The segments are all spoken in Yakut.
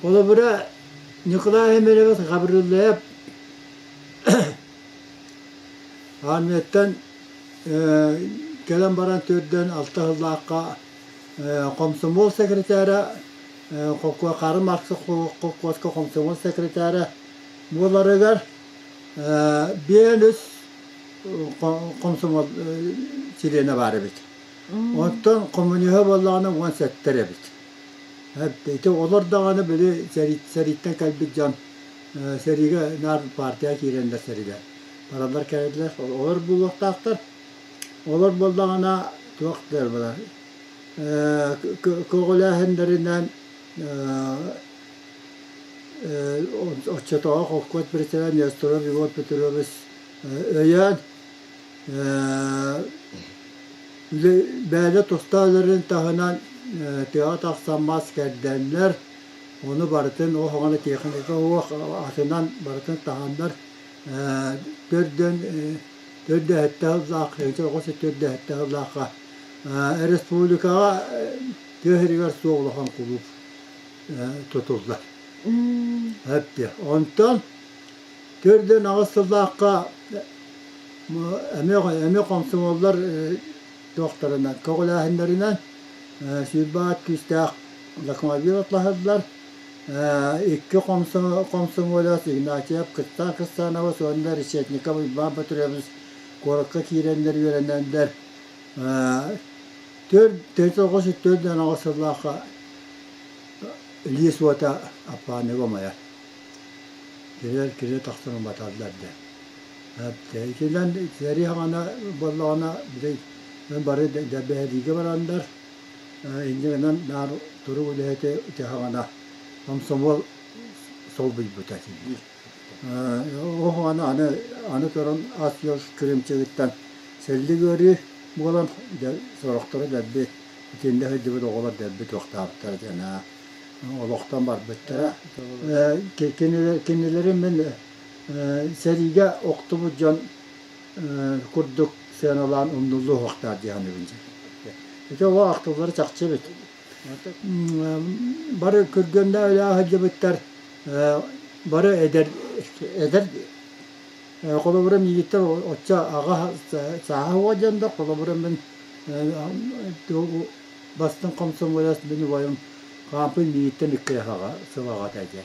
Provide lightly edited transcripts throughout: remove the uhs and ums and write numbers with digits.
Холобура, Николай Емельевич Гаврильев армияттан кэлэн баран төрдөн алта сыллаахха комсомол секретара, Хары Маркс холкуоска комсомол секретара буоларыгар биэн үс комсомол чилиэнэ баар эбит. Оттон коммуниһа буоллаҕына 17 эбит. Ити олор даҕаны били сэрииттэн кэлбит дьон сэриигэ наар партия киирэннэр сэриигэ бараллар кэлэллэр. Олор буолуохтаахтар. Олор буоллаҕына туох диэр буолар көҕүлээһиннэринэн оччотооҕу холкуос председатель Несторов Егор Петрович өйөөн бэйэлэрэ туста өлөрүн таһынан тыаҕа тахсан мас кэрдэннэр, ону барытын ол саҕана техника суох атынан барытын таһаннар төрдөн төрдөһөттө сыллаах оҕус төрдөһөттө сыллаахха республикаҕа тыа сиригэр суох улахан кулууп тутуллар. Онтон төрдөн аҕыс сыллаахха Эмиэ эмиэ хомсомуоллар туохтарынан, көҕүлээһиннэринэн 20 ат күүстээх локомобил атлаһаллар. Икки хомсомуолас Игнатьев Кыстаан Кыстаанабыс уонна Решетников Уйбаан Петрович куоракка киирэннэр үөрэнэннэр 4 9 4 сыллаахха лиис уота Аппааныга умайар. Кирэр кире тахсан уматаллар диэн. Итинэн сэрии саҕана буоллаҕына били бары дэбэһэриигэ бараннар инньэ гынан наар турук үлэһити ити саҕана комсомол солбуйбута. Ол саҕана аны аны туран ас-үөл кырыымчыгыттан сэллик ыарыы буолан сорохторо дэлби итиннэ сылдьыбыт оҕолор дэлби туохтаабыттара диэн олохтон барбыттара. Кинилэри мин Сэриигэ охтубут дьон курдук сыаналаан умнуллуо суохтаах дии саныыбын. Ити ол ахтыллара чахчы эбит. Бары күргүөмнээх үлэҕэ сылдьыбыттар, бары эдэр эдэр холобура миигиттэн оччо аҕа сааһа суох дьон да холобура мин бастыҥ комсомолец мин убайым Хаампый миигиттэн икки сыл аҕата этэ.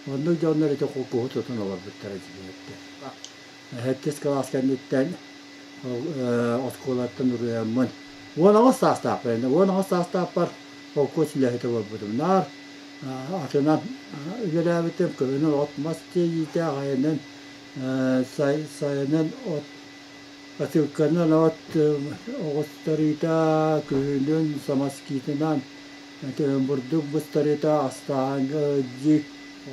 Оннук дьоннор ити холкуоһу тутан олорбуттара дьиҥиттэн. Сэттис кылаас кэнниттэн оскуолаттан уруйаммын 18 саастаахпар 18 саастаахпар холкуос үлэһитэ буолбутум. Наар атынан үлэлээбитим, кыһынын от-мас тиэйиитэ, айанын сайынын от посылканан от оҕустарыыта, күһүнүн самоскитынан бурдук быстарыыта астааһыҥҥа ыдьык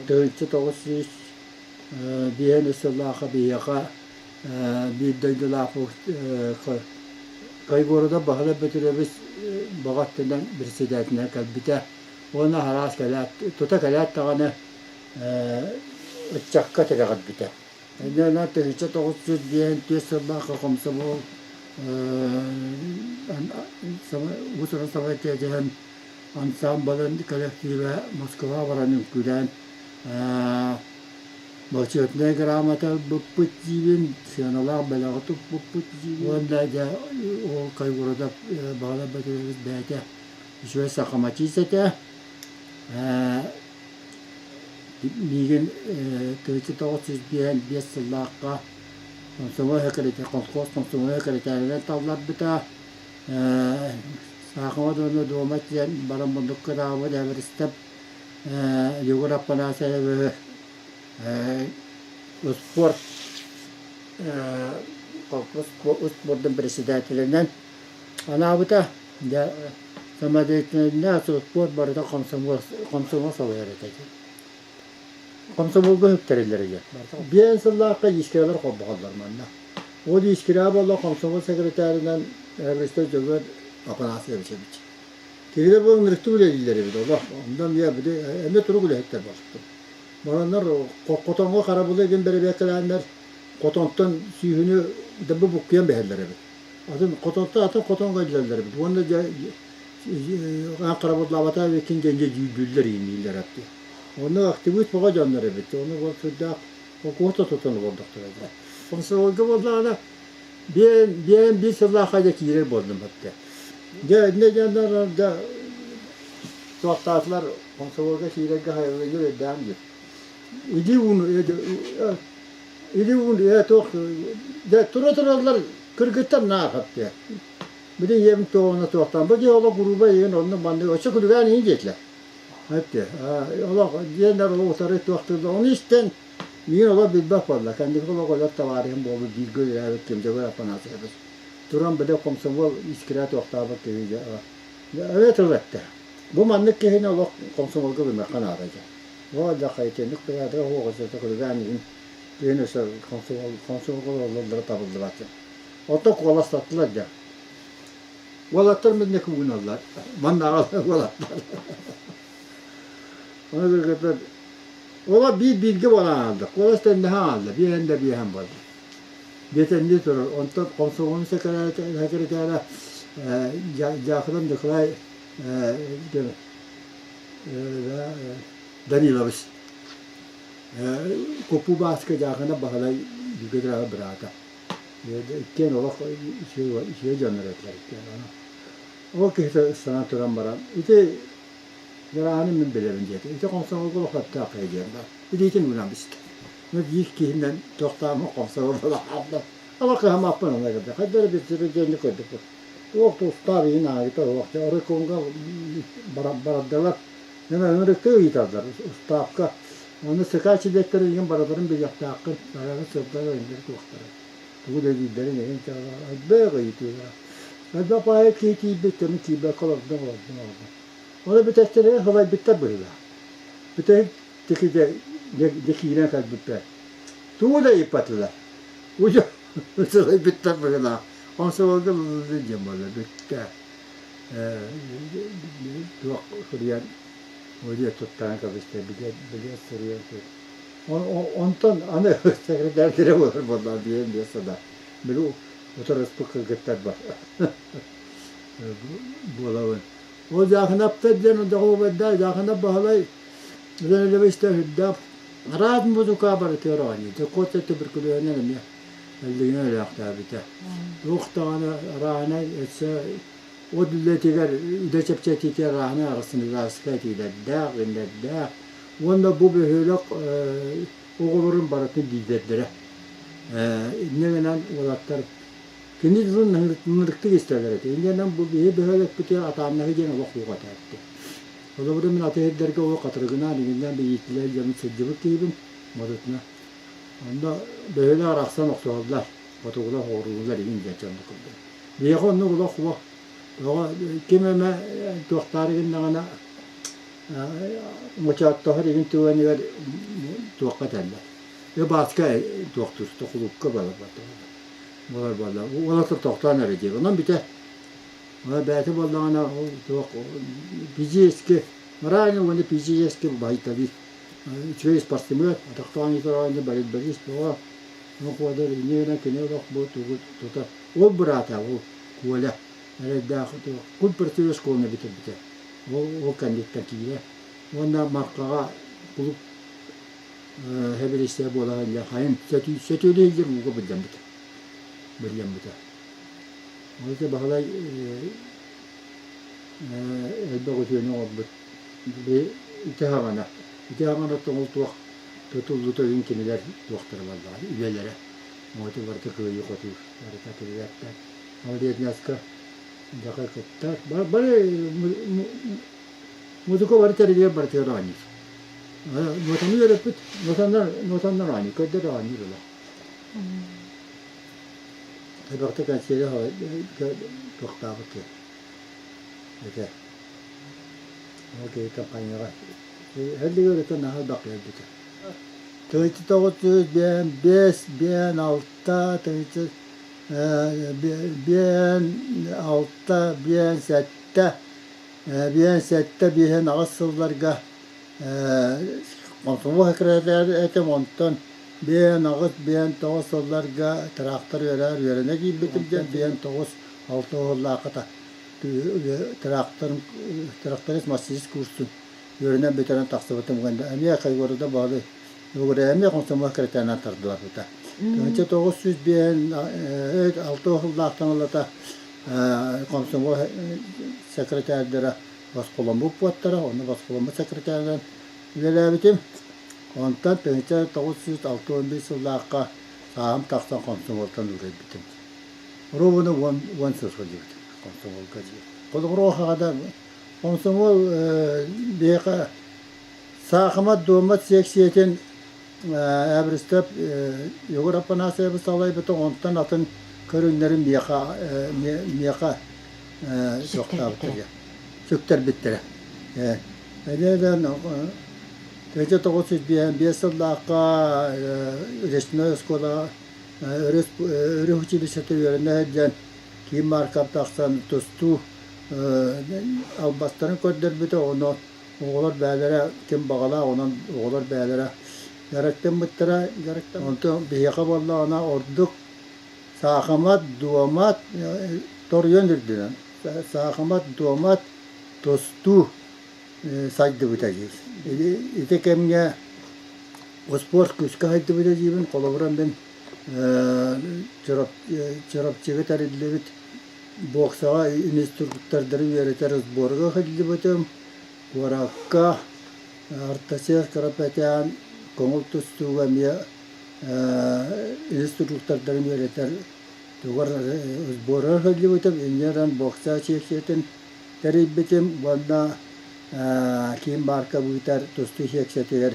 1905 сыллаахха биһиэхэ биир дойдулаахпыт Кайгородов Баһылай Бөтүрүөбүс баҕа өттүнэн председателинэн кэлбитэ уонна араас кэлээт тута кэлээт даҕаны ыччакка тирэҕирбитэ. Инньэ 1954 сыллаахха комсомол уус-уран саҥа тиэтэһэн ансаамбылын кэлэктиибэ Москваҕа баран үҥкүүлээн бочуотунай грамота ылбыппыт диибин, сыаналаах бэлэҕи туппуппут диибин уонна дьэ ол Кайгородов Баҕалар Бөтүрүөбүс бэйэтэ үчүгэй сахаматист этэ. Миигин 1995 сыллаахха комсомол колхоз комсомол секретарынан талларбыта. Саахыма уонна дуома диэн баран муннук кыраабыт Эверстов Егор Афанасьевиһы успуорт колхоз успуордун председателинэн анаабыта. Дьэ самодеятельнай успуорт барыта комсомол комсомол салайар этэ. Комсомолга үктэрэллэр диэн. Биэн сыллаахха искралар холбоһоллор манна. Ол искра буолла комсомол секретарынан Эверстов Дьөгүөр Афанасьевич эбит. Кинилэр бу ынырыктык үлэлииллэр эбит олох. Онно эмиэ били эмиэ турук үлэһиттэр буолбуттар. Бараннар хотоҥҥо харабылы игин бэрэбиэркэлээннэр хотонтон сүүһүнү дабы буккуйан бэһэллэр эбит. Атын хотонтон атын хотоҥҥо илдьэллэр эбит. Уонна дьэ харабыллаабатах эбиккин диэн дьэ дьүүллүүллэр ииннииллэр эбит. Онно активист бөҕө дьоннор эбит. Ону ол сүрдээх холкуоста тутан олордохторо дии. Комсомолга буоллаҕына биэн биэн биир сыллаахха дьэ киирэр буоллум этэ. Дьэ иннэ дьоннор да суохтаатылар комсомолга киирэргэ хайалыгар өйдөөн диир. Иди ууну иди ууну ээ туох дьэ тура тураллар кыргыттар наахат диэ. Били ийэм туоҕуна туохтаан бу дьиэ олох грубо иһин оннук маннык өссө күлүгээн иһин диэтилэр. Эттэ олох диэннэр олох утары туохтууллар ону истэн миигин олох билбэт буолла кэнники олох өлөр табаарыһым буолбут бииргэ үлэлээбит ким Дьөгүөр Афанасьевич туран били комсомол искрэ туохтаабыт киһи дьэ эбэ тыл эттэ бу маннык киһини олох комсомолга гыныахха наада дьэ оо дьэ хайытыаннык быйаатыга хуоҕусата күлүгээн иһин киһин өссө комсомол комсомолга олороллоро табыллыбат оттон куоластаттылар дьэ Уолаттар манна кууналлар. Манна уолаттар. Ону кыргыттар Ола биир бииргэ буолан хаалла. Куолас тэннэһэ хаалла. Биэһэн да биэһэн буолла. Биэтэннии турар. Онтон комсомолун сэкирэтээрэ Дьаакыдан Николай Данилович Куппу Бааска Дьаакына Баһылай бииргэ төрөөбүт быраата. Иккиэн олох үчүгэй дьоннор этилэр иккиэн. Ол киһитэ ыстанан туран баран, ити Дьарааһыны мин билэбин диэтэ. Ити хомсомолго олох сөптөөх киһи диэн баар. Илиитин уунан бистэ. Биир киһинэн туохтааммын хомсомол хаалла. Ама кыһаммаппын аны кырдьык. Хайда эрэ билсибит дьону көрдүк. Туох тустаах иһин ааҕыта суох. Оройкуонга барардылар. Нөмө ыҥырыкка ыйыталлар устаапка. Ону СК чилиэттэрэ игин барыларын билиэхтээххин, барарын сылдьар өйүннэр туохтара. Тугу да дииллэрин эҥин элбэх ыйытыылара. Элбэх баайы киһи тиийбит, кэмин тиийбэккэ олордум, олордум, олордум. Ону бүтэстэригэр сылайбыттар быһыылаах. Бүтэһик тики дьэ, дьэ киирэн кэлбиппэр. Тугу да ыйыппатылар. Уже сылайбыттар быһыылаах. Комсомолга диэн буолла бүттэ. Туох суруйан Өлүө туттаран кэбистэ, билиэт суруйан Онтон аны секретарь буолар буоллаҕа биэм биэс сада. Били утарыспыт кыргыттар бар. Буолабын. Ол Дьаахынаптар диэн доҕобайдаах Дьаахынап Баһылай Леонидович үрдээх араас музыка барытыгар оонньуур. Дьокуот туберкулезынан эмиэ эллигинэн өлөөхтөөбүтэ. Туох даҕаны арааһынай өссө От үлэтигэр үлэ чэпчэтиитэ арааһынай арассыыныйалааска этиилэрдээх, иннэрдээх уонна бу бөһүөлэк оҕолорун барытын лиидэрдэрэ. Инньэ гынан уолаттар кини дьонун ынырыктык истэллэр этэ. Инньэ гынан бу биһи бөһүөлэкпитигэр атааннаһыы диэн олох суох этэ эттэ. Холобура мин аты сирдэргэ ол хатырыгынаан иҥиннээн биийиитилэр дьонун сылдьыбыт киһибин модутуна. Онно бөһүөлэк арахсан охсуһаллар, хотугулар, хоҕуруулар иҥин диэн дьоннор курдук. Биһиэхэ оннук олох суох. Тоҕо ким эмэ туохтаары гыннаҕына мочооттоһор игин түгэнигэр туохха этэллэр. Э Бааска туохтуур кулуупка буолар буолар буолла. Уолаттар тохтоон эрэ диир. Онон бүтэ. Бэйэтэ буоллаҕына ол туох физически морально уонна физически баһыйталыыр. Үчүгэй спортсмен, атахтаан ыытар оонньуу борьбалист бөҕө. Куодар инньэ гынан кини олох бу тугу тута Ол быраата, ол Коля эрэйдээх культпросвет школаны бүтэрбитэ. Ол ол кэнниттэн киирэ. Уонна Мархаҕа кулууп сэбиэдиссэйэ буола сылдьан хайын сөтүөлүү сылдьар ууга былдьаммыта. Былдьаммыта. Ол ити Баһылай элбэх үтүөнү оҥорбут. Ити хаҕана. Ити хаҕана тоҥул туох тутуллута үн кинилэр туохтара буоллаҕа, үлэлэрэ. Оҕото барыта кыайыы-хотуу, барыта кинилэртэн. Молодежнаска дьаха кыттар. Бары музыка бары тэрилигэр барытыгар оонньуур. Нотаны үөрэппит, нотаннар, нотаннар оонньуур, көрдөр оонньуур ыла. Элбэхтик кэнсиэри туохтаабыт киһи. Этэ. Ол киһи компанияҕа. Эллигэ өрүтэ наһаа элбэх кэлбитэ. 995, 56, 56, 57, 57, 58 сылларга комсомол секретарь этим, онтон 58, 59 сылларга трактор үөрээр үөрэнэ киирбитим диэн 59, 6 сыллаахыта тракторист машинист курсун. Үөрэнэн бүтэрэн тахсыбытым кэннэ эмиэ Кайгородо баалы эмиэ комсомол секретарынан тардыларбыта. 1905 6 сыллаахтан ылата комсомол секретардара босхоломмут буоттара, онно босхоломмут секретарынан үлэлээбитим. Онтон 1961 сыллаахха сааһым тахсан комсомолтан уурайбытым. Ровно 10 сыл сылдьыбытым комсомолга. Холобур, да комсомол биһиэхэ саахымат дуомат сиэксийэтин Эбристэп Егор Афанасьевич салайбыта, онтон атын көрүҥнэрин миэхэ суохтаабыттара, сүктэрбиттэрэ. Эдэрдэн 1905 сыллаахха Лесной оскуолаҕа өрүс училищета үөрэнэ сылдьан Киин Марков тахсан тустуу албастарын көрдөрбүтэ, ону оҕолор бэйэлэрэ ким баҕалаах, онон оҕолор бэйэлэрэ дьарыктаммыттара. Онтон биһиэхэ буоллаҕына ордук саахымат, дуомат торуйан үрдүнэн саахымат, дуомат, тустуу сайдыбыта диир. Ити кэмҥэ спорт күүскэ сайдыбыта диибин. Холобура мин Чурапчыга тэриллибит боксаҕа инструктордары үөрэтэр сборга сылдьыбытым. Куоракка Арташес Карапетян көҥүл тустууга эмиэ инструктордарын үөрэтэр тугар сборга сылдьыбытым. Инньэ гынан бокса секциятын тэрийбитим уонна Киин баарка ыытар тустуу секциятыгар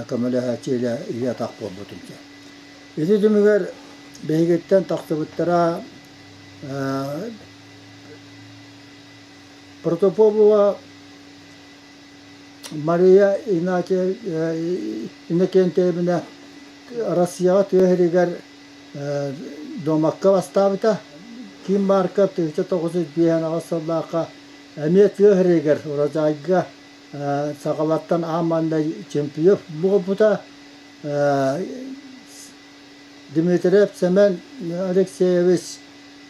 көмөлөһөөччү илэ атах буолбутум. Ити түмүгэр биһигиттэн тахсыбыттара Протопопова Мария Иннокентьевна Россияҕа тыа сиригэр дуомакка бастаабыта. Киин баарка 1958 сыллаахха эмиэ тыа сиригэр Урожайга сахалартан аан маҥнай чемпион буолбута. Дмитриев Сэмэн Алексеевич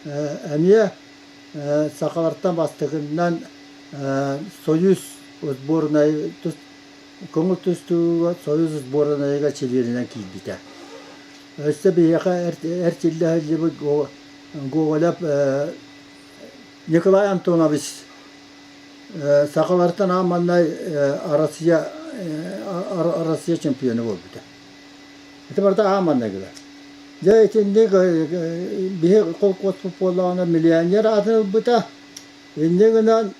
эмиэ сахалартан бастакыннан Союз сборнай көҥүл тустууга Союз сборнайыгар чилиэнинэн киирбитэ. Өссө биһиэхэ эрчиллэ сылдьыбыт Гоголев Николай Антонович сахалартан аан маҥнай Россия чемпиона буолбута. Ити барыта аан маҥнайгыла. Дьэ итинник биһи холкуоспут буоллаҕына миллионер аатын ылбыта. Инньэ гынан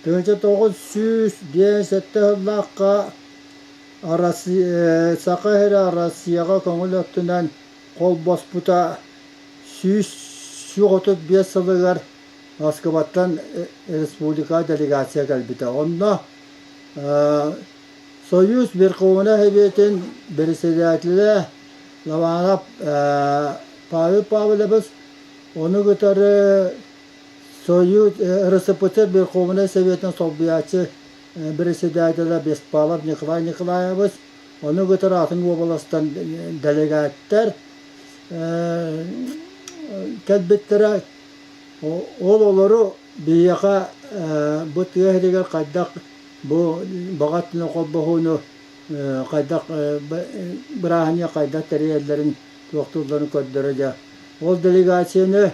1957 сыллаахха Саха сирэ Россияҕа көҥүл өттүнэн холбоспута 135 сылыгар Москваттан республика делегация кэлбитэ. Онно Союз Верховнай Советын председателэ Лобанов Павел Павлович ону кытары Союз РСПЦ Верховнай Советын солбуйааччы председателэ Беспалов Николай Николаевич, ону кытары атын уобаластан делегаттар кэлбиттэрэ. Ол олору биһиэхэ бу тыа сиригэр хайдах бу баҕа өттүнэн холбоһууну хайдах бырааһынньык хайдах тэрийэллэрин туохтуулларын көрдөрө дьэ. Ол делегацияны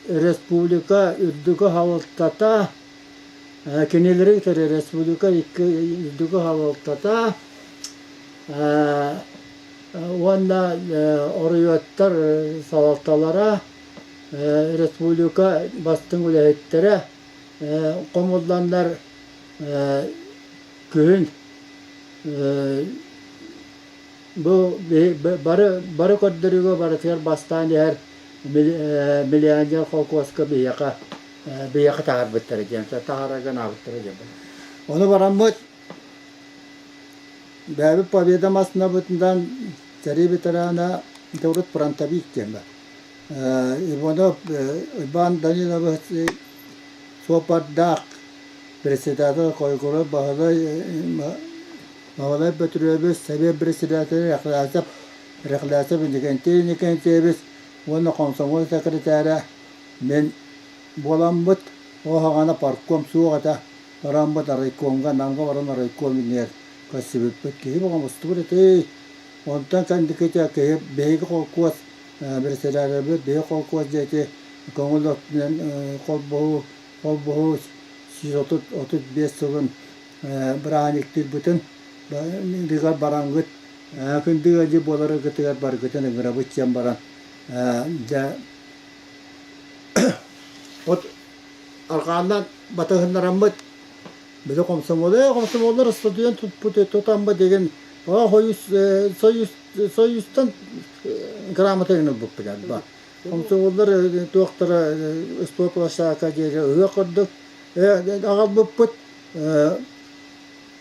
республика үрдүкү салалтата кинилэри кытары республика икки үрдүкү салалтата уонна оройуоттар салалталара республика бастыҥ үлэһиттэрэ хомулланнар күһүн бу бары бары көрдөрүүгэ барытыгар бастаан иһэр миллионер холкуоска биһиэхэ биһиэхэ таһаарбыттара диэн таһаарарга анаабыттара диэн. Ону бараммыт бэйэбит Победа массыынабытынан сэрии ветерана урут фронтовик диэн бар. Иванов Иван Данилович суоппардаах председатель Хойгура Баһылай Баһылай Бөтүрүөбүс Совет председателэ Рехлясов Рехлясов Иннокентий Иннокентьевич уонна комсомол секретаря мин буоламмыт ол саҕана партком суох этэ. Бараммыт райкомҥа, Намҥа баран райком иннигэр көрсүбүппүт. Киһи бөҕө мустубут этий. Онтон кэнникитэ киһи биһиги холкуос председателбит биһиги холкуос диэки көҥүл өттүнэн холбоһуу холбоһуу 135 сылын бырааһынньыктыырбытын дыгар бараҥҥыт күндү ыалдьыт буоларгытыгар баргытын ыҥырабыт диэн баран дьэ от арҕааннан батыһыннараммыт били комсомоле комсомоллар студент туппут тутаммыт деген союз союзтан грамота ылбыппыт комсомоллар туохтара спорт площадка диэри ыһыах курдук аҕалбыппыт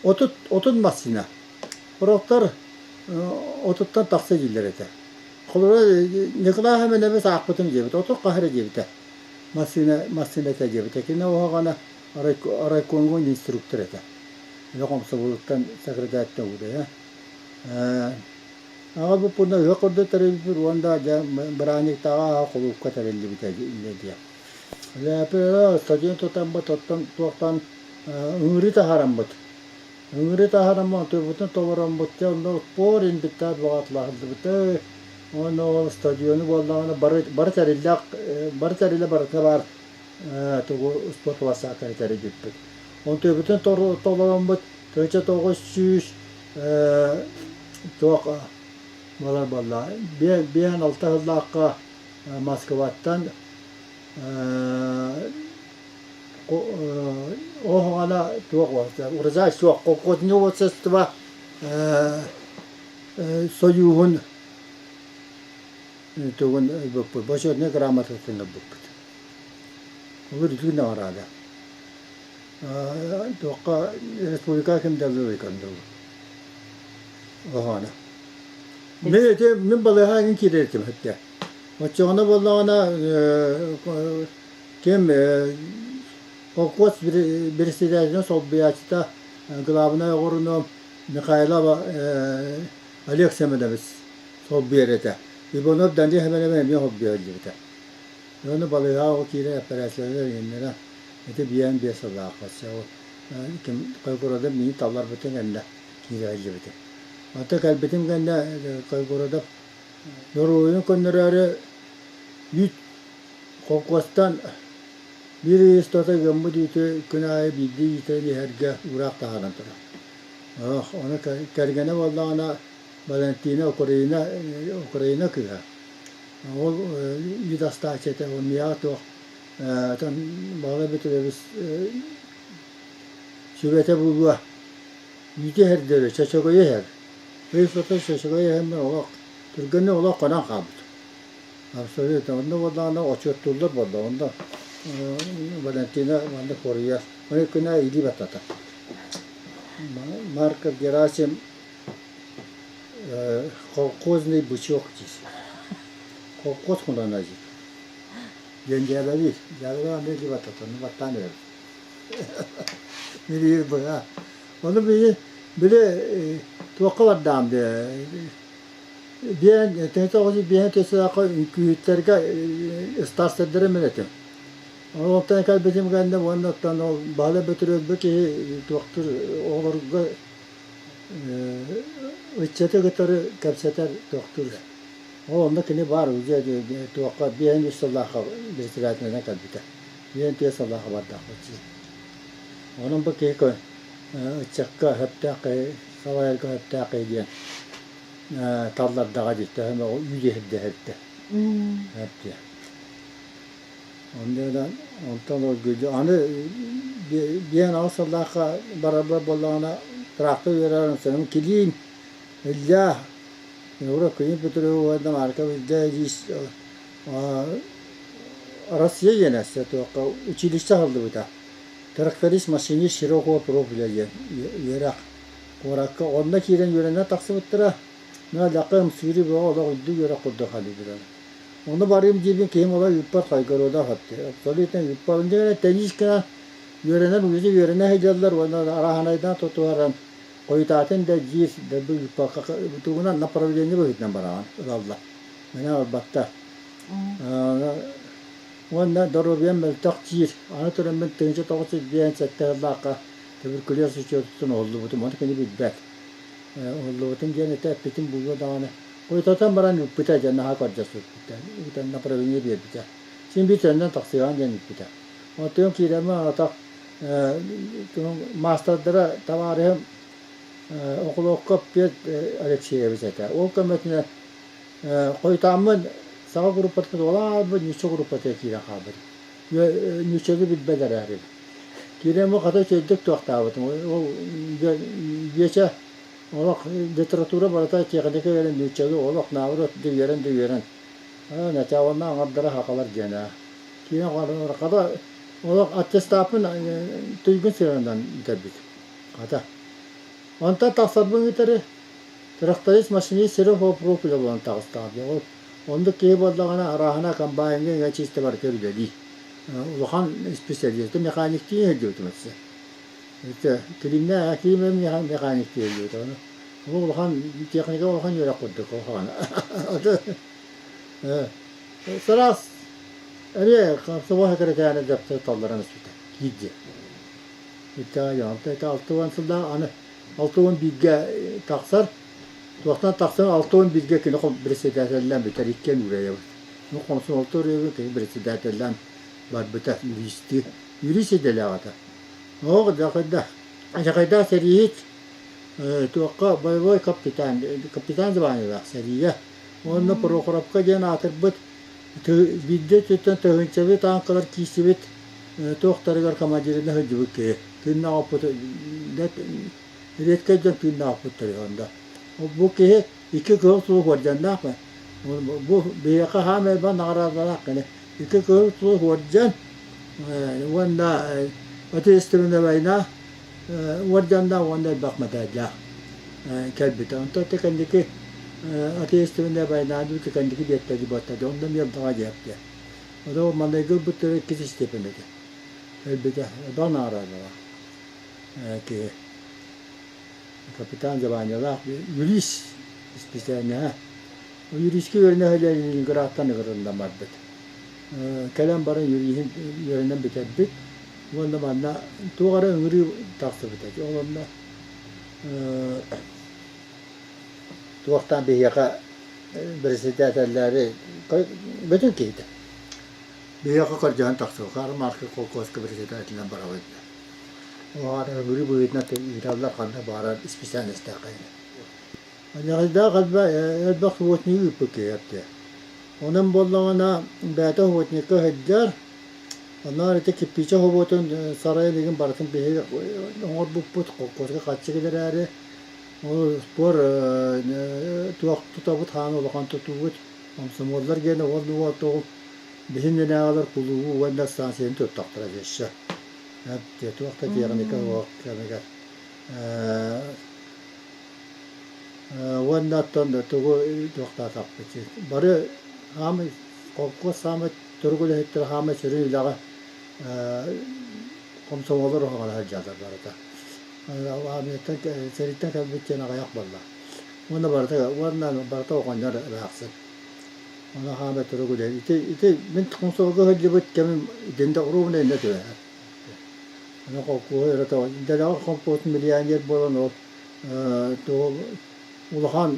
30 массыына сорохтор 30-тан тахса дииллэр этэ. Холобура, Николай Семенович аахпытым диэбит, 30 хаһар диэбитэ. Массыына, массыына этэ диэбитэ. Кини оһоҕоно райкомҥа инструктор этэ. Үлэ комсомолуттан секретарьтан уурайа. Аҕалбыппына ыһыах курдук тэрийбиппит уонна дьэ бырааһынньыктааҕы аһа кулуупка тэриллибитэ диэ. Лээпэ стадион тутаммыт, оттон туохтан ыҥырыы таһаараммыт. Ыҥырыы таһаараммыт, онтубутун толороммут, дьэ онно спор инбиттаат баҕатлаһыллыбыта. Уонна ол стадиону буоллаҕына бары бары тэриллээх бары тэрилэ барыта баар тугу спорт площадканы тэрийбиппит. Онтубутун толороммут 1900 туох буолар буолла 5-6 сыллаахха Москваттан оһоҕоно туох урожай суох колхозное общество сойууһун тугун ылбыппыт бочуотунай грамотатын ылбыппыт. Ол үрдүк наҕараада. Туохха республика ким да ылыы Оһоҕоно. Мин ити мин балыыһа эҥин киирэр этим өттө. Оччоҕуна буоллаҕына ким холкуос председателин солбуйааччыта главнай оҕуруну Михайлов Олег Семенович солбуйар этэ. Иванов Данил Семенович эмиэ солбуйа сылдьыбыта. Ону балыыһаҕа киирэн операциялар иҥиннэрэ ити биээн биэс сыллаах ким Койгородов миигин талларбытын кэннэ киирэ сылдьыбытым. Онтон кэлбитим кэннэ Койгородов доруобуйатын көннөрөөрү үүт холкуостан биир ый устата ыаммыт үүтү күн аайы биирдии иитэн иһэргэ уураах таһааран турар. Ону кэргэнэ буоллаҕына Валентина Украина Украина кыыһа. Ол үүт астааччы этэ, ол миэхэ туох Баҕалай Бөтүрүөбүс сүбэтэ буолуо үүтү иһэрдэрэ чөчөгөйү иһэр. Ый устата чөчөгөйү иһэммин олох түргэнник олох хонон хаалбытым. Абсолютно. Онно буоллаҕына отчуоттууллар буолла. Онно Валентина маннык хоруйар. Ону күнэ илии баттата. Марков Герасим колхозный бычок диир. Колхоз хунана диир. Диэн дьээбэлиир. Дьээбэлээн илии баттата. Ону баттаан эрэбит. Билиир быһа. Ону били били туохха бардаам диэ биэн 1905 төсөөхө үҥкүүһүттэргэ ыстаарсайдары мин этим. Онтон кэлбитим кэннэ уонна оттон ол Баһылай Бөтүрүөппү киһи туохтур оҕолорго ыччаты кытары кэпсэтэр туохтур. Ол онно кини баар уже туохха 53 сыллаахха председателинэн кэлбитэ. 54 сыллаахха бардаахпыт дии. Онон бу киһи ыччакка сөптөөх киһи, салайарга сөптөөх киһи диэн таллардаҕа дии, төһө эмэ үүрүһэрдэһэрдэ. Сөп Онно онтон ол аны 58 сыллаахха барарбар буоллаҕына трактор үөрэрин сыным килиим Илья Егор Клим Петрович уонна Марков Илья Ильич Россия диэн туохха училище аһыллыбыта. Тракторист, машинист широкого профиля диэн үөрэх куоракка онно киирэн үөрэнэн тахсыбыттара. Наадакка ымсыырыы бөҕө олох үрдүк үөрэх курдук халыйдылар. Ону барыым диибин киһим олох ыыппат Хайгородов атты. Абсолютно ыыппат. Инде теннискэ үөрэнэн уйута үөрэнэ сылдьаллар уонна арааһынайдаан тутуһаран хойутаатын да диир да бу ыыппакка тугунан направление быһыытынан бараҕын ылаллар. Мэҥэ барбаттар. Уонна доруобуйам мөлтөх диир. Аны тураммын 1997 сыллаахха Туберкулез учуотуттан уһуллубутум, ону кини билбэт. Уһуллубутум диэн этэ эппитим буолуо даҕаны. Хойутатан баран ыыппыта дьэ наһаа көрдөспүппүтэ. Ыытан направление биэрбитэ. Син биир төннөн тахсыаҕын диэн ыыппыта. Оттон киирэммин атах маастардара табаарыһым Окулуокка Петр Алексеевич этэ. Ол көмөтүнэн хойутааммын саха группатыгар олаабыт ньучча группатыгар киирэн хаалбытым. Ньуччаны билбэт эрээрим. Киирэн бу хата үчүгэйдик туохтаабытым. Ол биэчэ олох литература барыта техника үөрэн ньуччалыы олох наоборот да үөрэн да үөрэн начааланна аҥардара сахалар диэн ээ. Киирэн хата олох аттестаппын туйгун сыананан бүтэрбитим. Хата. Онтон тахсарбын кытары тракторист машинист сири-хоп-профиля буолан таҕыстаҕым. Дьэ ол оннук киһи буоллаҕына арааһына комбайҥҥа иҥэ чиистэ барыта үлэлиир. Улахан специалист механиктыы сылдьыбытым өссө. Это килимнэ килим механиктыы сылдьыбыта. Ону ол улахан техника улахан үөрэх курдук улахан. Сараас эмиэ комсомол секретарь дьаптар талларан испитэ киирдэ. 61 сыллаах аны 61-гэ тахсар. Туохтан тахсан 61-гэ кини председателлээн бүтэр иккиэн уурайабыт. Ну комсомолтор кини председателлээн барбыта юристыы. Юрист идэлээх этэ. Оҕо дьахайда дьахайдаах сэрииһит туохха боевой капитан капитан званиелаах сэриигэ. Уонна Прохоровка диэн аатырбыт биирдэ өттүттэн тыһыынчалыы тааҥкалар киирсибит туохтарыгар командирынан сылдьыбыт киһи тыыннаах оппут редкэй дьон тыыннаах оппуттар онда бу киһи икки кыһыл сулус уордьаннаах бу биһиэхэ хаамай элбэх наҕараадалаах кини икки кыһыл сулус уордьан уонна отечественная война уордьаннаах уонна элбэх медаллаах кэлбитэ. Онтон ити кэнники отечественная война ити кэнники биэртэри буоттады. Онно эмиэ элбэҕэ диэбитэ. Ону маҥнайгы ылбыттара иккис степень этэ. Өлбүтэ. Элбэх наҕараадалаах киһи. Капитан званиелаах юрист специальноһа. Юристка үөрэнэ сылдьан Ленинградтан ыҥырыллан барбыт. Кэлэн баран юриһын үөрэнэн бүтэрбит. Уонна манна туох эрэ ыҥырыы тахсыбыта. Ол онно туохтаан биһиэхэ председателлээри бүтүн киһитэ. Биһиэхэ көрдөһөн тахсыбыт. Хаар-маарка холкуоска председателинэн барабыт. Ол аата ыҥырыы быһыытынан ыыталлар ханна баарар специальностаах киһини. Аньаҕайдаах элбэх субботнигы ыыппыт киһи этэ. Онон буоллаҕына бэйэтэ субботникка сылдьар, оннооҕор ити кирпиичэ собуотун сарайын игин барытын биһиги оҥорбуппут, холкуоска харчы киллэрээри. Ол спор туох тутабыт хаан улахан тутуубут, комсомоллар диэн ол уол биһи иннинээҕилэр кулуубу уонна станцияны туттахтара өссө. Туох да техника суох кэмигэр. Уонна оттон тугу туохтаатахпыт бары хаамай холкуос саамай турук үлэһиттэрэ хаамай сүрүн үлэҕэ хомсомуоллар уһаҕана сылдьаллар барыта. Армияттан сэрииттэн кэлбит диэн аҕыйах буолла. Уонна барыта уонна барыта оҕонньор эмээхсин. Ону хаамай турук үлэһит. Ити ити мин хомсомуолга сылдьыбыт кэмим итиннэ ровно иннэ түбэһэр. Аны холкуоһу өрө дэлэҕэ холкуос миллионер буолан ол улахан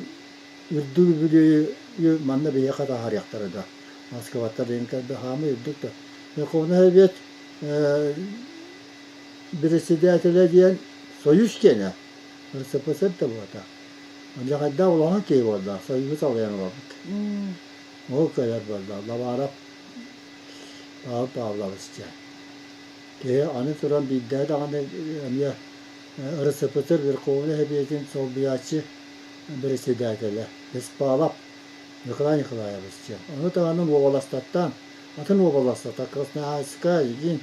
үрдүк үбүлүөйү манна биһиэхэ таһаарыахтара да Москваттан диэн кэлбит хаамыы үрдүк да Верховный Совет председателэ диэн Союз диэнэ РСФСР да буолта Дьаҕайдаах улахан киһи буолла Союһу салайан олорбут ол кэлэр буолла Лаваров Павел Павлович диэн киһи аны туран биирдэ даҕаны эмиэ РСФСР Верховнай Сэбиэтин солбуйааччы председателэ Беспалов Николай Николаевич диэн. Ону таһынан уобаластартан, атын уобаластартан Красноярска, илин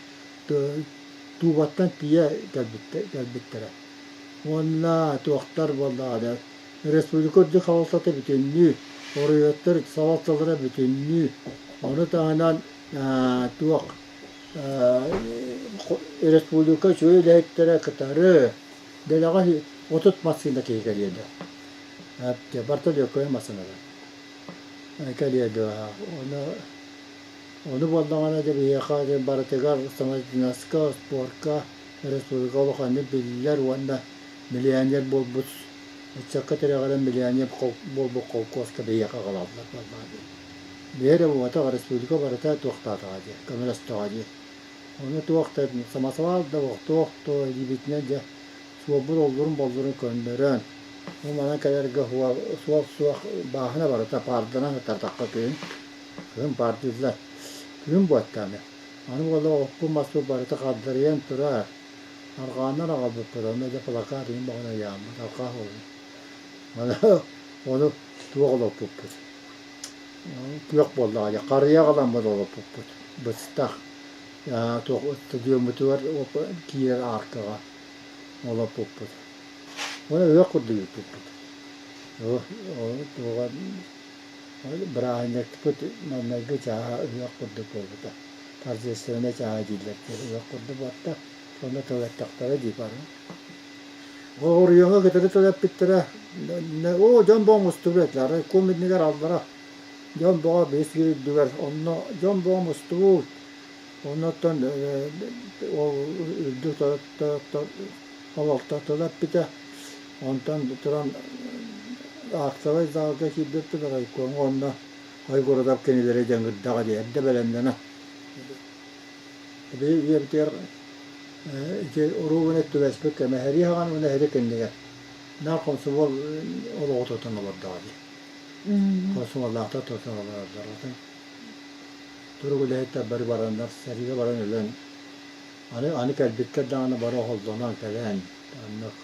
Тубаттан тиийэ кэлбиттэрэ. Уонна туохтар буоллаҕына, республика үрдүк салалтата бүтүннүү, оройуоттар салалталара бүтүннүү, ону таһынан туох Республика үчүгэй үлэһиттэрэ кытары дэлэҕэ 30 массыына киһи кэлиэ дуо? Барыта легковай массыыналар кэлиэ дуо? Ону ону буоллаҕына дьэ биһиэхэ барытыгар самодеятельноска, спорка Республика улаханнык биллэр уонна миллионер буолбут ыччакка тирэҕирэн миллионер буолбут холкуоска биһиэхэ аҕалаллар буоллаҕа дии. Биһи эрэ буолбатах, республика барыта туохтаатаҕа дии, көмөлөстөҕө дии. Ону туох да самосвал да туох да илиибитинэн дьэ суолбут оллурун-боллурун көннөрөн, бу манан кэлэргэ суол суох бааһына барыта паарданан сытардахха күһүн, күһүн паардыыллар. Күһүн буоттааны. Аны буолла оппут-маспыт барыта хагдарыйан турар. Арҕааннар аҕалбыппыт, онно дьэ плакат иһин баҕана ыйааммыт, арҕаа буолла. Аны ону туох олоппуппут. Күөх буоллаҕа дии, харыйа аҕаламмыт олоппуппут. Быстах туох стадиоммутугар киирэр ааркаҕа олоппуппут. Уонна ыһыах курдук ыыппыппыт. Туоҕа Бырааһынньыкпыт маҥнайгы чааһа ыһыах курдук буолбута. Торжественнай чааһа дииллэр дии, ыһыах курдук буолта. Сонно тыл эттэхтэрэ дии бары. Оройуоҥҥа кытары тыл эппиттэрэ. Оо, дьон бөҕө мустубут этилэр. Арай кум иннигэр аллара дьон бөҕө бэс үрдүгэр онно дьон бөҕө мустубут. Оннуттан ол үрдүк салалта тыл эппитэ. Онтон туран актовай залга киирбиппит райкомҥа уонна Айгородов кинилэри дьаҥырдаҕа дии эрдэ бэлэмнэнэ. Биһиги үйэбитигэр ити оруобуна түбэспит кэмэ сэрии саҕана уонна сэрии кэннигэр наар хомсомуол олоҕу тутан олордоҕо дии. Хомсомуоллаахтар тутан олороллор. Турук үлэһиттэр бары бараннар сэриигэ баран өлөн аны аны кэлбиттэр даҕаны бары оһоллонон кэлэн Оннук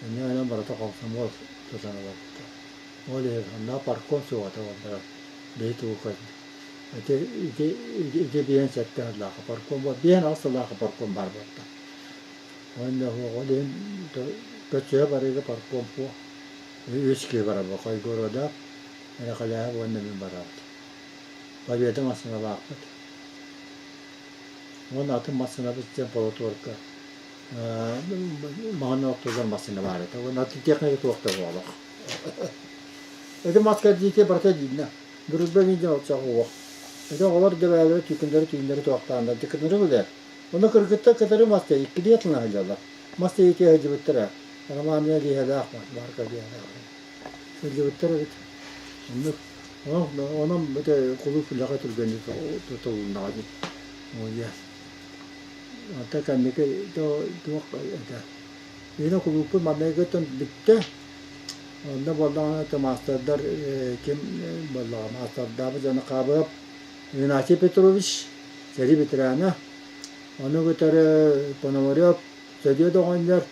инньэ барыта комсомол тутан олорбута. Ол иһин онно парком суоҕа буоллар биһи тугу ити ити ити биэн сэттэ сыллаахха парком биэн аҕыс сыллаахха парком баар буолта. Уонна ол иһин көччүһэ барыыга парком суох. Үс киһи барабыт Хойгорода, Эрэхэлээһэ уонна мин барабыт. Победа массыыналаахпыт. Уонна атын массыынабыт диэн полотуорка маһын ортотугар массыына баар этэ. Уонна атын техника туох да буолуох. Ити мас кэрдиитэ барыта дииннэ. Дружба миин олчах уох. Ити оҕолор дэбээлэрэ түүкүндэри түүннэри туохтааннар дикыныры билэр. Онно кыргыттар кытары мас иккилии атына сылдьаллар. Мас тэйитиэ сылдьыбыттара. Романия лиһэлээх Марка лиһэлээх. Сылдьыбыттар эбит. Оннук. Онон ити кулууп үлэҕэ түргэнник тутулуннаҕа дии. Уйа. Онтон кэнники туох этэ. Биһиги кулууппут манныгыттан бүттэ. Онно буоллаҕына маастардар ким буоллаҕа маастардаабыт дьоно Хаабырап Игнатий Петрович, сэрии ветерана, ону кытары Пономарев Сөдүөт оҕонньор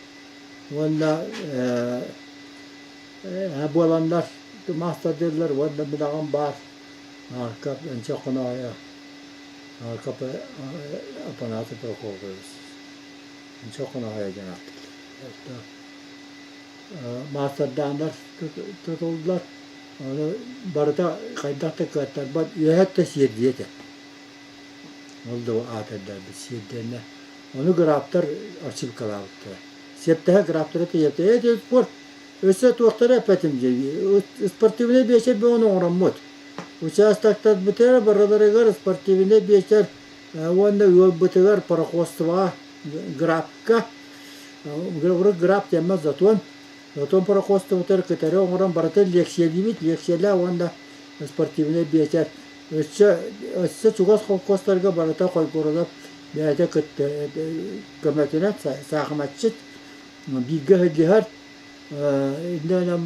уонна буоланнар маастардыыллар уонна мин аҕам баар Маркап Энчэ Хоноойо Маркап Апанасий Прокопьевич Энчэ Хоноойо диэн ааттыыллар. Маастардааннар тутуллар ону барыта хайдах да кыаттарбат үөһэттэн сиэрдийэ этэ. Ол да аатырдарбыт сиэрдиэннэ. Ону граптар ошибкалаабыттара. Сиэптэһэ граптара тиийэбитэ. Ээ спорт өссө туохтара эппэтим дии. Спортивнай биэчэр бөҕөнү оҥороммут. Участоктарбытыгар барыларыгар спортивнай биэчэр уонна ыалбытыгар пароходствоҕа грабка урут граб диэммэт затон затон пароходствобытыгар кытары оҥорон барытын лиэксийэлиибит лиэксийэлээх уонна спортивнай биэчэр өссө өссө чугас холкуостарга барыта хойгурула бэйэтэ кытта көмөтүнэн саахыматчыт бииргэ сылдьыһар иннинэн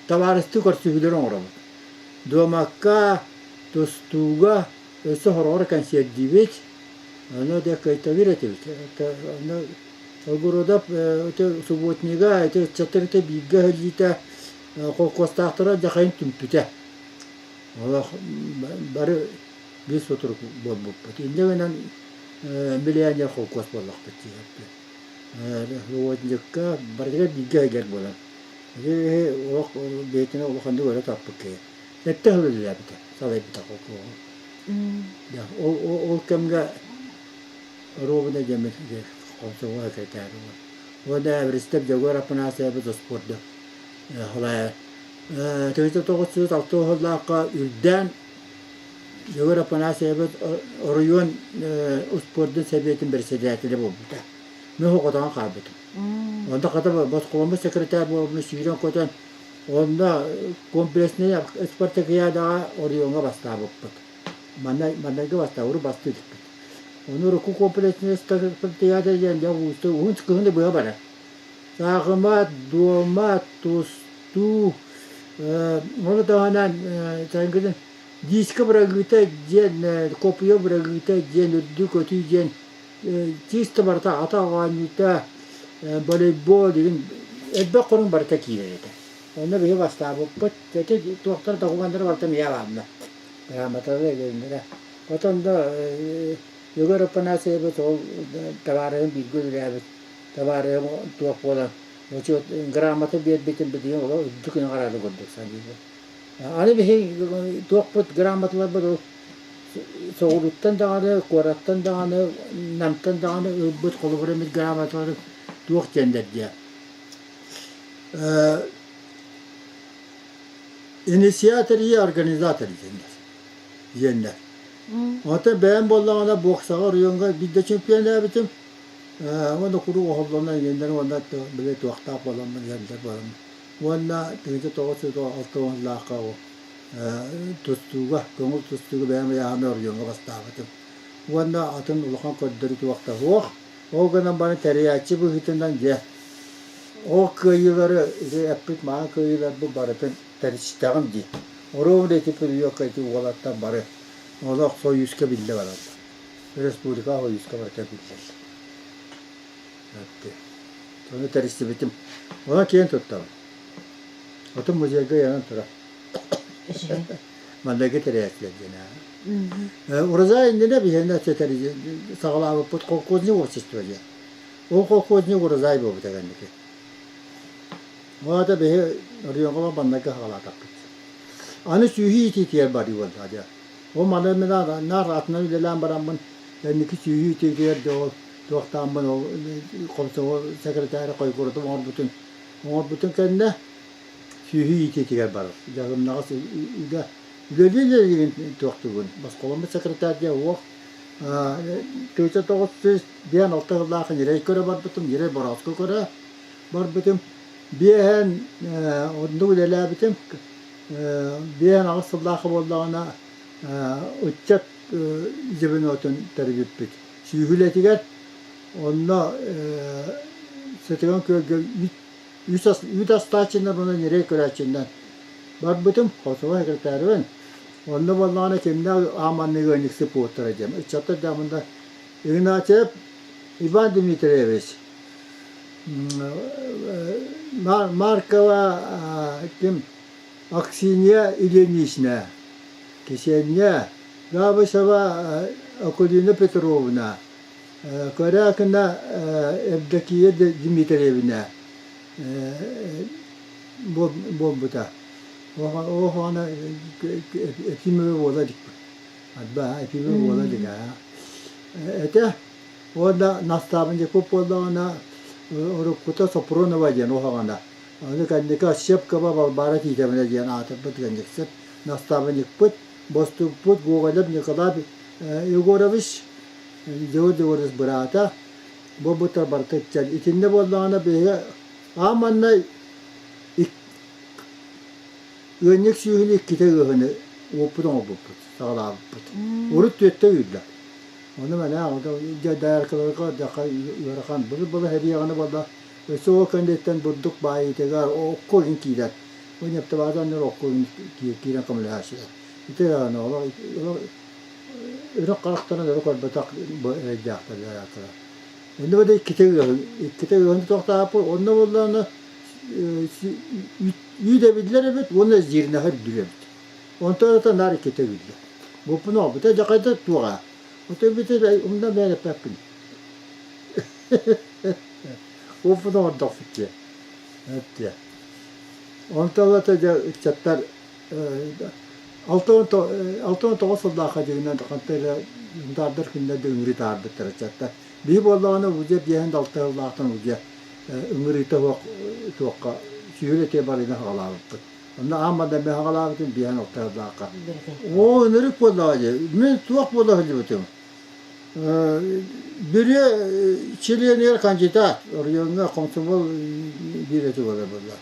табаарыстыы көрсүһүүлэри оҥоробут дуомакка тустууга өссө хороҕор кэнсиэрдиибит ону дэ кыайталыыр этибит ону Огородов субботнига ити ыччаттар ити бииргэ сылдьыыта холкуостаахтара дьахайын түмпүтэ олох бары биир сутурук буолбуппут. Инньэ гынан миллионер холкуос буоллахпыт дии. Субботникка барытыгар бииргэ сылдьар буолан. Ити олох бэйэтинэ улаханнык өрө тарпыт киһи. Сэттэ сыл үлэлээбитэ, салайбыта холкуоһу. Ол, ол кэмҥэ оруобуна дьэммит комсомол секретарь Уонна Эверестов Дьөгүөр Апанасьевич спорду салайар. 1906 сыллаахха үрдээн. Егор Афанасьевич оройуон успуордун сэбиэтин бэрэссэдээтэлэ буолбута. Мин хотоҕон хаалбытым. Онно хата босхоломмут секретарь буоламмын сүүрэн-көтөн онно комплекснай спартакиадаҕа оройуоҥҥа бастаабыппыт. Манна маннайга бастаа урут бастыы иликпит. Ону урукку комплекснай спартакиада диэн дьэ уустук уһун кыһыны быһа барар. Саахымат, дуома, тустуу, ону таһынан сайыҥҥытын диска бырагыыта диэн, копия бырагыыта диэн, үрдүк көтүү диэн чисто барыта атах оонньуута, волейбол игин элбэх хоруҥ барыта киирэр этэ. Онно биһи бастаабыппыт. Ити туохтар докумуоннара барыта миэхэ бааллар. Грамоталара илиилэрэ. Потом да Егор Афанасьевич ол табаарыһым бииргэ үлэлээбит табаарыһым туох буолан бочуот грамота биэрбитин билигин олох үрдүк наҕараада курдук саныыбын. Аны биһи туохпут грамоталарбыт ол соҕурууттан даҕаны, куораттан даҕаны, Намтан даҕаны ылбыт холобур эмит грамоталары туох диэннэр диэ. Инициатор и организатор диэннэр. Диэннэр. Оттон бэйэм буоллаҕына боксаҕа оройуоҥҥа биирдэ чемпионнаабытым. Уонна куруук оһоллонон иҥэннэр уонна били туохтаах буоламмын иһэллэр буоламмын. Уонна 1996 сыллаахха тустууга, көҥүл тустууга бэйэм ыйааһыны оройуоҥҥа бастаабытым. Уонна атын улахан көрдөрүү туох да суох. Ол гынан баран тэрийээччи быһыытынан дьэ ол кыайыылары ити эппит маҥан кыайыыларбын барытын тэрийстэҕим дии. Оруобуна ити периодка ити уолаттар бары олох Союзка биллэ бараллар. Республика Союзка барыта биллэллэр. Ону тэрийсибитим. Онон киэн туттабын. Отун музейга ыйанан турар. Манныгы тэрийээччилэр диэн. Урожай иннинэ биһиэнэ саҕалаабыппыт колхозник общество диэн. Ол колхозник урожай буолбута кэнники. Ол аата биһи оройуоҥҥа маннайгы саҕалаатахпыт. Аны сүөһү иитиитигэр барыы буолла дьэ. Ол маны мин наар атынан үлэлээн бараммын кэнники сүөһү иитиитигэр дьэ ол туохтааммын ол комсомол секретарь хойгурутум оҥорбутун оҥорбутун кэннэ сүөһү иитиитигэр барар. Дьаһымнаҕас үлэ үлэлии илигин туохтугун. Босхоломмут секретарь диэн уох 1996 сыллаах ньирэй көрө барбытым, ньирэй борооску көрө барбытым. Биэһэн оннук үлэлээбитим. 58 сыллаах буоллаҕына ыччат звенотун тэрийбиппит. Сүөһү үлэтигэр онно Сытыган күөлгэ үүт астааччыннар уонна ньирэй көрөөччүннэр барбытым. Хотугу секретарьбын. Онно буоллаҕына кимнээх ааманнык ыанньыксыт буолтара диэн. Ыччаттар да Игнатьев Иван Дмитриевич Маркова ким Аксинья Ильинична, Кисиэнньэ Габышева Акулина Петровна, Корякина Евдокия Дмитриевна буолбута. Оһоҕоно Ефимова буола иликпит. Арба Ефимова буола илик аа. Этэ Уонна настаабынньыкпыт буоллаҕына, уруккута Сопрунова диэн уһаҕана. Ону кэнники Ощепкова Балбаара Тиитэбинэ диэн аатырбыт ыанньыксыт. Настаабынньыкпыт, бостуукпут Гоголев Николай Егорович, Егор Егорович быраата, буолбуттар барыта иччэн. Итиннэ буоллаҕына биһиги аан маҥнай ыанньык сүүһүнү иккитэ ыаһыны уоппут оҥорбуппут, саҕалаабыппыт. Урут түөттэ үүрдэ. Ону мэнэ дьэ дайаркаларга дьаха ыарахан былыр-былыр эриэҕинэ буолла өссө ол кэнниттэн бурдук баайыытыгар окко игин киирэр. Бу нефтебаза анныгар окко игин киирэн көмөлөһөөччүлэр. Ити даҕаны олох өрө харахтарын өрө көрбөтөх бу эрэйдээхтэр дайаркалар. Иннэ бада иккитэ ыаһын, иккитэ ыаһын тохтооппут, онно буоллаҕына үүт эбиллэр эбит уонна зерноһа үрдүр эбит. Онтон ата наар иккитэ үүллэ. Буппун оҕобута дьахайда туоҕа. Ото бити умна бэрэппэппин. Оппун оҥордохпут дии. Эттиэ. Онтон ата дьэ ыччаттар 69 сыллаахха дьиҥинэн ханта эрэ мындаардар күннэргэ ыҥырыы таһаарбыттар ыччаттар. Биһи буоллаҕына уже биэһин да алта сыллаахтан уже ыҥырыыта суох туохха сүһүр этиэ барыыны саҕалаабыппыт. Онно аан маҥнай мин хаҕалаабытым биэһэн алтыһардаахха. Оо, ынырык буоллаҕа дии. Мин туох буола сылдьыбытым. Бүрүө чилиэнигэр кандидат, оройуоҥҥа комсомол биирэтэ буолар буолла.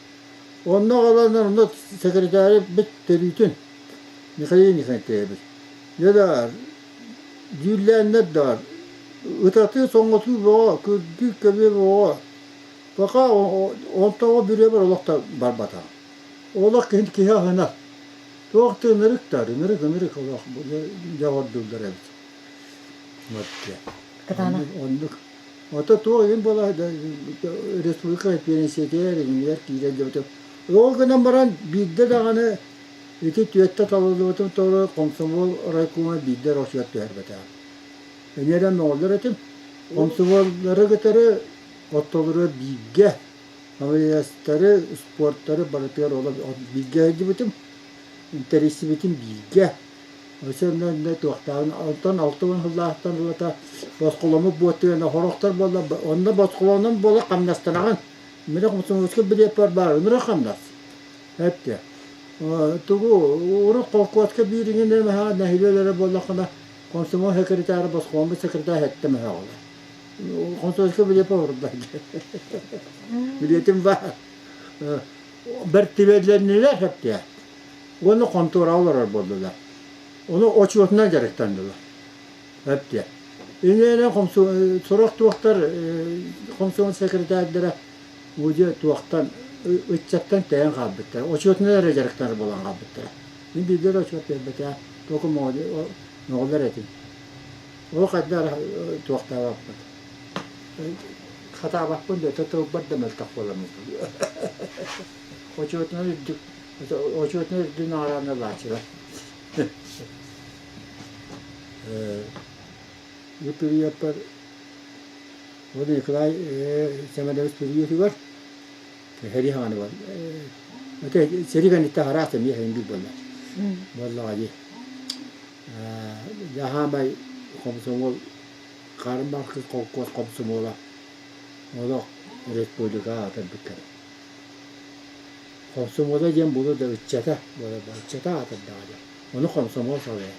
Онно аҕаланнар онно секретарь бит төрүүтүн Михаил Николаевич. Дьэ да дьүүллээннэр да ытатыы соҥотуу бөҕө, күрдүү көбүө бөҕө. Пока онтоҕо бүрүөбэр олох да барбатаҕым. Олох киһи киһи аһынар. Туох да ынырык да, ынырык ынырык олох дьоҕурдууллар эбит. Вот Кытаанах. Оннук. Ото туох игин буола республика пенсиятыгар игинигэр киирэн дьобутум. Ол гынан баран биирдэ даҕаны ити түөттэ талыллыбытым туһугар комсомол райкома биирдэ росугар түһэрбэтэҕим. Эниэрэн мөҕүллэр этим. Комсомоллары кытары оттолоро бииргэ авиастары, спорттары барытыгар олох бииргэ сылдьыбытым, интэриэстибитим бииргэ. Өссө онно туохтааҕын онтон 60 сыллаахтан ылата босхоломмут буоттуйан хорохтор буолла онно босхолонон буола хамнастанаҕын. Мин комсомольскай билиэппэр баар ынырык хамнас. Эттэ. Тугу урут холкуоска биир иҥин эмэһэ нэһилиэлэрэ буоллаххына комсомол секретара босхоломмут секретарь эттэ эмэһэ оҕолор. Комсомольскай билиэппэ олордо. Билиэтим баар. Бэртибэлэннилэр эптэ. Уонна хонтуораҕа олорор буоллулар. Ону очуотунан дьарыктаннылар. Эптэ. Иннинэ сорох туохтар комсомол секретарьдара уже туохтан ыччаттан тэйэн хаалбыттара. Очуотунан эрэ дьарыктанар буолан хаалбыттара. Мин биирдэ да очуот биэрбэтэ, только моҕоллор этим. Ол хайдах эрэ туохтаабаппын. Хатаабаппын да, тылбар да мөлтөх буоламмын. Очуотунан үрдүк, очуотунан үрдүн аҕараанна ылааччылар. Бу периодпар вот Николай Семенович периодыгар сэрии хаҕана бар. Сэрии кэнниттэн араас эмиэ иһин биир буолла. Буоллаҕа дии. Дьаһаамай хомсомуол Хаарымбаахы холкуос хомсомуола олох республикаҕа аатырбыттара. Хомсомуола диэн буолуо да ыччата буолар ыччата аатырдаҕа диэн. Ону хомсомуол салайар.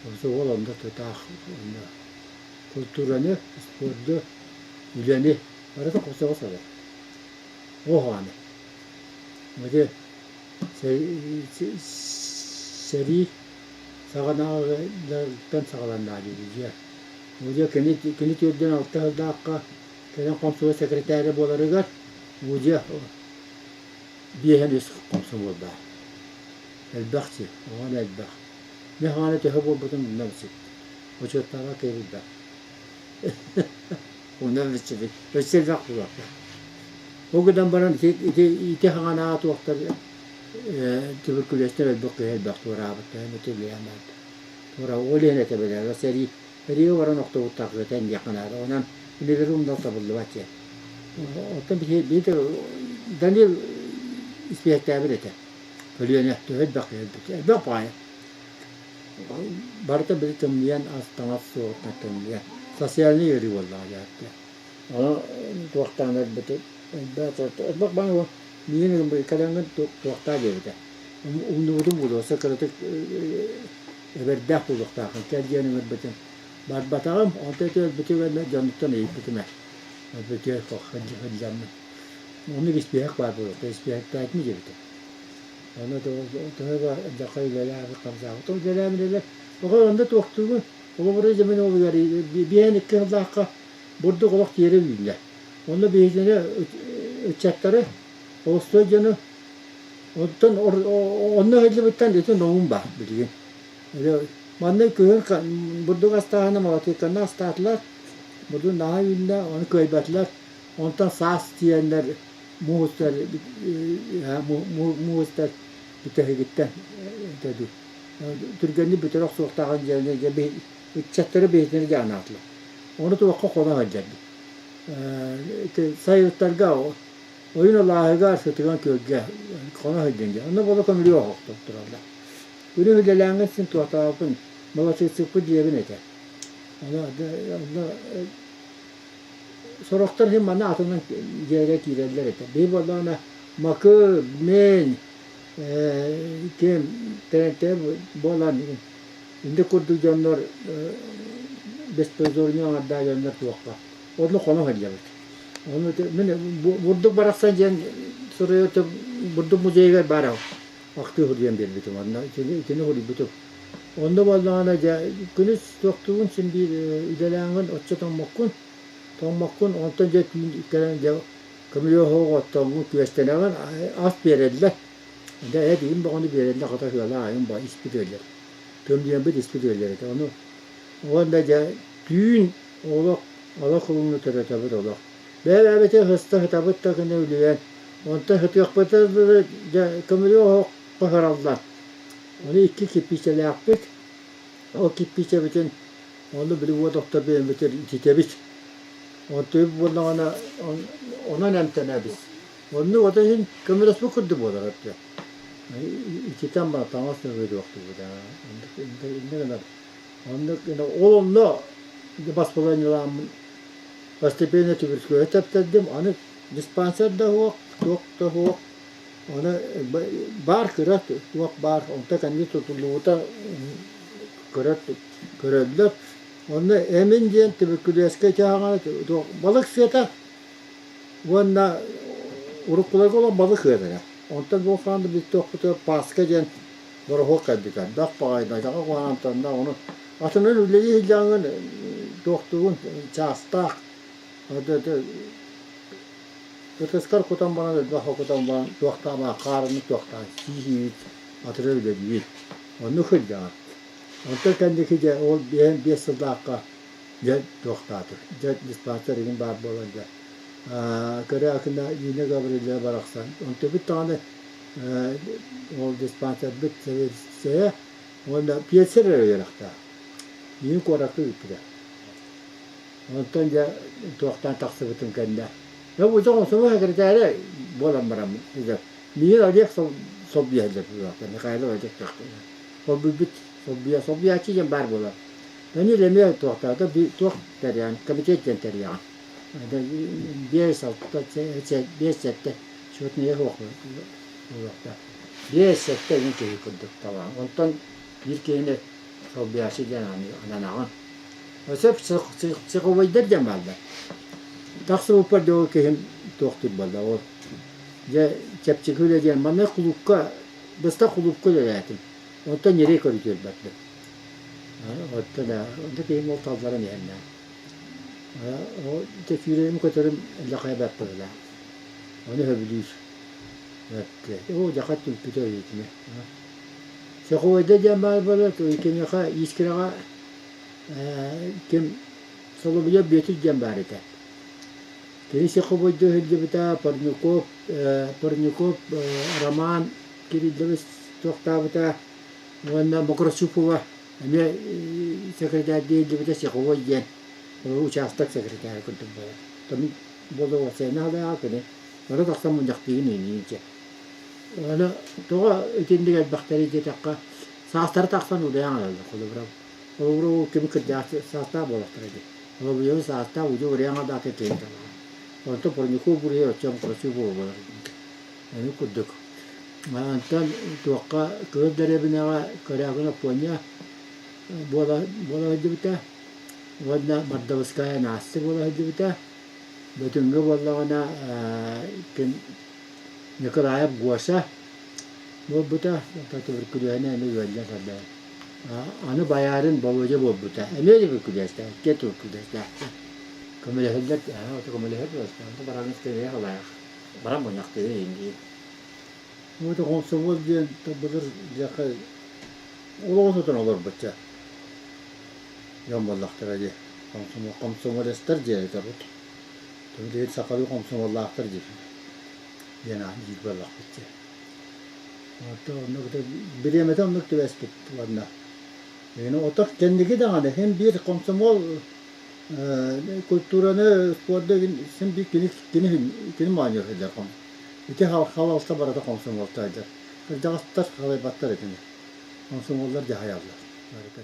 Хомсомуол онно тутаах онно культураны, спорду, үлэни барыта хомсомуол салайар. Оһоҕону. Ити Сэрии саҕанааҕыттан саҕаланнаҕа дии Дьэ кини кини 46 сыллаахха кэлэн комсомол секретаря буоларыгар Удьа 53 комсомоллаах. Элбэх сир, оҕон элбэх. Мин хаана төһө буолбутун умна билсибит. Учуоттааҕа киирбэт. Умна билсибит. Өссө элбэх буолуохтаах. Ол гынан баран ити ити ити хаҥанааҕа туохтар туберкулезтар элбэх киһи элбэх туораабыттара мэтиллиэн баарда. Туора ол иһин этэ билэр сэрии сэриигэ баран охтубуттаргыта диэххэ наада. Онон үлэлэри умнал табыллыбат диэн. Оттон биһи биир Данил испиэһэктээбит этэ. Көлүөнэ төһө элбэх киһи өлбүт. Элбэх баҕайы. Барыта били тымныйан ас таҥас суоҕуттан тымныйан. Социальнай ыарыы буоллаҕа дьэ. Ону туохтаан өлбүтү элбэх баҕайы миигин кэлэҥҥин туохтаа диэбитэ. Умнубутум буолуо, өссө кыратык эбэрдээх буолуохтааххын кэл диэн ыҥырбытым. Барбатаҕым, онтон ити өлбүтү гэннэ дьонуттан ыйыппытым ээ. Өлбүтүгэр сылдьаммын. Оннук испииһэк баар буолуохтаах, испииһэктээтим диэбитэ. Ону төһө да дьахай үлэлээбит хамсаабыт. Үлэлээн үлэлээ. Оҕо онно туохтуугун? Холобура дьэ мин ол биэһэн икки сыллаахха бурдук олох тиэрэ үүннэ. Онно биһигини ыччаттары, холостуой дьону оттон онно ыһыллыбыттан ити ноуум баар билигин. Манна күһүн бурдук астааһына молотилканы астаатылар, бурдук наһаа үүннэ, ону кыайбатылар. Онтон саас тиийэннэр муустар муустар бүтэһигиттэн түргэнник бүтэрэ охсуохтааҕын дьэ ыччаттары бэйэтинэ дьэ анаатылар. Ону туохха хоно сылдьарбыт. Ити сайылыктарга ойун алааһыгар сытыган күөлгэ хоно сылдьан дьэ. Онно буола көмүрүө оһохтор тураллар. Үрүҥ үлэлээҥҥин син туохтаабыппын, молодцыппыт диэбин этэ. Ону онно сорохтор иһин манна атынан дьиэлэрэ киирэллэр этэ. Биһи буоллаҕына Макы, Мень, Ким тэрилтэ буолан инди курдук дьоннор беспризорнай аҥардаах дьоннор туохха онно хоно сылдьабыт. Ону мин бурдук барахсан диэн суруйар бурдук музейыгар баар ахтыы суруйан биэрбитим онно итини суруйбутум. Онно буоллаҕына дьэ күнүс туохтугун син биир үлэлээҥҥин оччо тоҥмоккун тоҥмоккун онтон дьэ түүн кэлэн дьэ көмүлүөк оһох оттоҥҥун күөстэнэҕин ас биэрэллэр. Дьэ эт иһин бөҕөнү биэрэллэр хата сыалаах айан ба испит ыаллар. Көмүлүөммүт испит ыаллар этэ. Ону уонна дьэ түүн олох олох ууну төрөтөбүт олох. Бэйэ-бэйэбитин сыста сытабыт да гына үлүйэн онтон сытыахпытыгар дылы дьэ көмүлүөк оһох баһыраллар. Ону икки кирпииччэлээхпит. Ол кирпииччэбитин ону били уот охтор бэйэбитин ититэбит. Онтубут буоллаҕына онон эмтэнэбит. Оннук ото иһин көмөлөспүт курдук буолар этэ. Ититэн баран таҥас нөҥүөлүөхтүүбүт аа. Инньэ гынан оннук ол онно баспыланньалааммын постепенно түбүрскүө тэптэрдим. Аны диспансер да суох, туох да суох. Аны баар кыра туох баар, онто кэнники тутуллубута көрөр көрөллөр. Онно эмин диэн түбүркүлүөскэ ити туох балык сыата уонна уруккуларга олох балык ыатара. Онтон бу хаан да бүттүөхпүтүгэр Паска диэн бороһуок кэлбитэ. Элбэх баҕайы айдаҕа куһаҕан амтаннаах ону атынан үлэлии сылдьаҥҥын туохтугун чаастаах Ытыскар кутан баран элбэх кутан баран туохтаабаа хаарыны туохтаан сииһиибит, атыры үлэлиибит. Оннук сылдьаҕын. Онтон кэнники дьэ ол биэһэн биэс сыллаахха дьэ туохтаатыр. Дьэ диспансер игин баар буолан дьэ Корякина Нина Гаврильевна барахсан. Онтубут даҕаны ол диспансербыт сэбиэдиссэйэ уонна пиэсэр эрэ үөрэхтээх. Миигин куоракка ыыппыта. Онтон дьэ туохтаан тахсыбытым кэннэ дьэ бу дьон субу сэкирэтээрэ буолан бараммын миигин Олег солбуйа сылдьар Михайлов Олег солбуйбут солбуйа солбуйааччы диэн баар буолар. Данил эмиэ туохтаата туох тэрийэн комитет диэн тэрийэҕин. Биэс алта биэс сэттэ счетная суох буолуохтаах. Биэс сэттэ эҥин киһи курдук талаан. Онтон биир киһини солбуйааччы диэн ананаҕын. Сөп цеховойдар диэн бааллар. Тахсыбыппар дьэ ол киһим туохтуур буолла ол. Дьэ чэпчэки үлэ диэн манна кулуупка быстах кулуупка үлэлээтим. Онтон ньирэй көрүтүөрбэппин. Оттон онто киһим ол талларан иһэннээх. Ол ити сүүрэрим көтөрүм эллэхэ бэрт быһыылаах. Ону сөбүлүүр. Оо дьаха түмпүтэ өйүтүнэ. Цеховойда диэн баар буолар, киниэхэ Искраҕа ким Соловьев Бүөтүр диэн баар этэ. Кини цеховойда сылдьыбыта, Парников, Парников Роман Кириллович туохтаабыта уонна Мокрощупова эмиэ секретарь диэбитэ цеховой диэн учаастак секретарь курдук буолар. Тон буолуо сцена халайаҕа кини бары тахсан мунньахтыыгын иниинчэ. Аны тоҕо итинник элбэхтэри диэтэххэ саастара тахсан удайан ылаллар холобура. Холобура ол кими кырдьаҕас саастаах буолахтара дии. Холобуйабын саастаах удьу уруйан адаата киһи талаҕа. Онтон Парников буруйа оччо Мокрощупова буолар. Ону курдук. Онтон туохха Кыһыл дэриэбинэҕэ Корякин Оппуонньа буола буола сылдьыбыта уонна Мордовская Настя буола сылдьыбыта. Бөтүҥҥэ буоллаҕына ким Николаев Гоша буолбута, туберкулеһынан эмиэ ыалдьан сардаан. Аны Байаарын Володя буолбута, эмиэ туберкулезтаах, иккиэн туберкулезтаахтар. Көмөлөһөллөр, көмөлөһөр буолуохтаах, бараҥҥыт кэлиэх алаах, баран мунньахтыыр иҥиир. Вот хомсомуол диэн былыр диэххэ олоҕун сотон олорбучча дьон буоллахтара дии. Комсомол, комсомолецтар диэн этэ Билигин сахалыы хомсомуоллаахтар диир диэн диир буоллахпыт дии. Онто оннук бириэмэтэ оннук түбэспит уонна отох кэнники даҕаны син биир комсомол культураны спорду син биир кини кини кини моонньуур сылдьар ити халалта барыта комсомолта сылдьар кырдьаҕастар халайбаттар итини комсомоллар дьаһайаллар барыта.